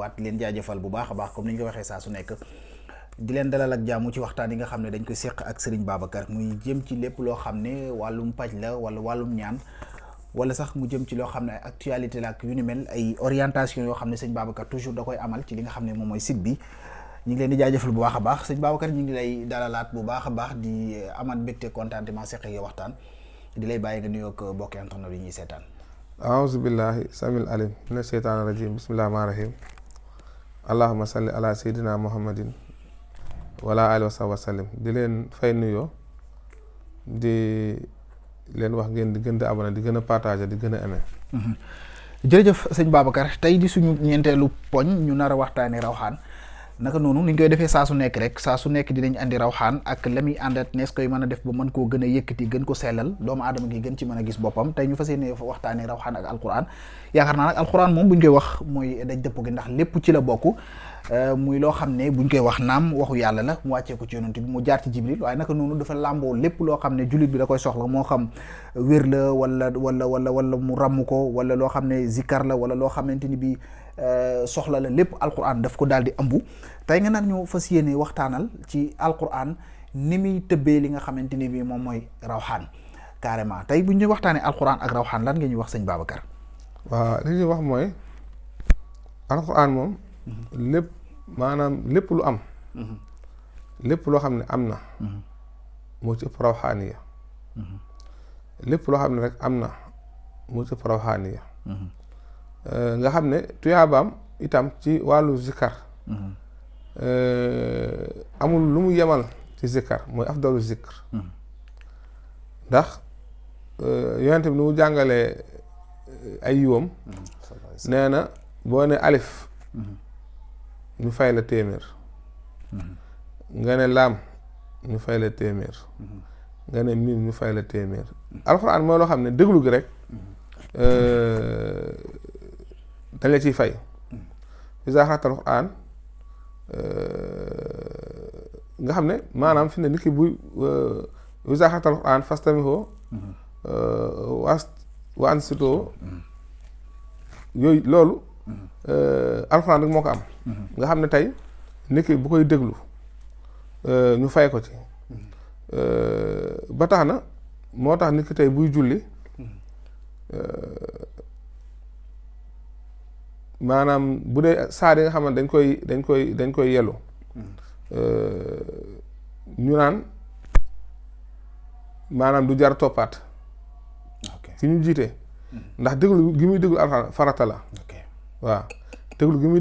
waat leen jaajëfal bu baax a baax comme ni ñu ko waxee saa su nekk di leen dalal ak jàmm ci waxtaan yi nga xam ne dañ koy séq ak Serigne Babacar muy jëm ci lépp loo xam ne wàllum paj la wala wàllum ñaan wala sax mu jëm ci loo xam ne ay actualité la ak yu ni mel ay orientation yoo xam ne sëñ Babacar toujours da koy amal ci li nga xam ne moom mooy site bi ñu ngi leen di jaajëfal bu baax a baax sëñ Babacar ñu ngi lay dalalaat bu baax a baax di amaat mbégte contentement seq ak yow waxtaan di lay bàyyi nga nuyoo ak mbokki internet yi ñuy seetaan. aouzu billahi samil alim mina sheytaani rajim bismillahi rahmaani rahim allahumma salli ala sayyidina muhammadin wala alihi wa sahbihi wa sallim di leen fay nuyoo di leen wax ngeen di gën di abonné di gën a partager di gën a aimé. jërëjëf sëñ Babacar tey di suñu ñeenteelu poñ ñu nar a waxtaanee rawxaan naka noonu ni ñu koy defee saa su nekk rek saa su nekk dinañ andi rawxaan ak la muy àndat nees koy mën a def ba mën koo gën a yëkkati gën ko sellal doomu aadama gi gën ci mën a gis boppam tey ñu fas yéene waxtaanee rawxaan ak alquran yaakaar naa nag alquran moom bu ñu koy wax mooy daj dëpp gi ndax lépp ci la bokk muy loo xam ne buñ koy wax naam waxu yàlla la mu wàccee ko ci yonent bi mu jaar ci jibril waaye naka noonu dafa làmboo lépp loo xam ne jullit bi da koy soxla moo xam wér la wala mu ràmm ko wala loo xam ne zikar la wala loo xamante ni bi soxla la lépp alquran daf ko daal di ëmb tey nga naan ñu fas yéene waxtaanal ci alquran ni muy tëbbee li nga xamante ni bi moom mooy rawxaan carrément tey bu ñu waxtaanee alquran ak rawxaan lan nga ñuy wax sëñ Babacar. waaw li ñuy wax mooy alquran moom lépp maanaam lépp lu am lépp loo xam ne am na moo ci ëpp rawxaaniya lépp loo xam ne rek am na moo ci ëpp rawxaaniya nga xam ne tuyaabaam itam ci wàllu zikar amul lu mu yemal ci zikar mooy afdalu zikr ndax yonent bi ni mu jàngalee ay yiwam nee na boo ne alif ñu fay la téeméer nga ne laam ñu fay la téeméer nga ne miim ñu fay la téeméer alxuraan mooy loo xam ne déglu gi rek dañ la ciy fay isa xarata alxuraan nga xam ne maanaam fi ne nit ki buy isa xarata alxuraan fastamiho wa ansitoo yooyu loolu alxuraan rek moo ko am nga xam ne tey nit ki bu koy déglu ñu fay ko ci ba tax na moo tax nit ki tey buy julli maanaam bu dee saar yi nga xam ne dañ koy yelu ñu naan maanaam du jar toppaat fi ñu jiite ndax déglu gi muy déglu alxuraan farata la waaw déglu gi muy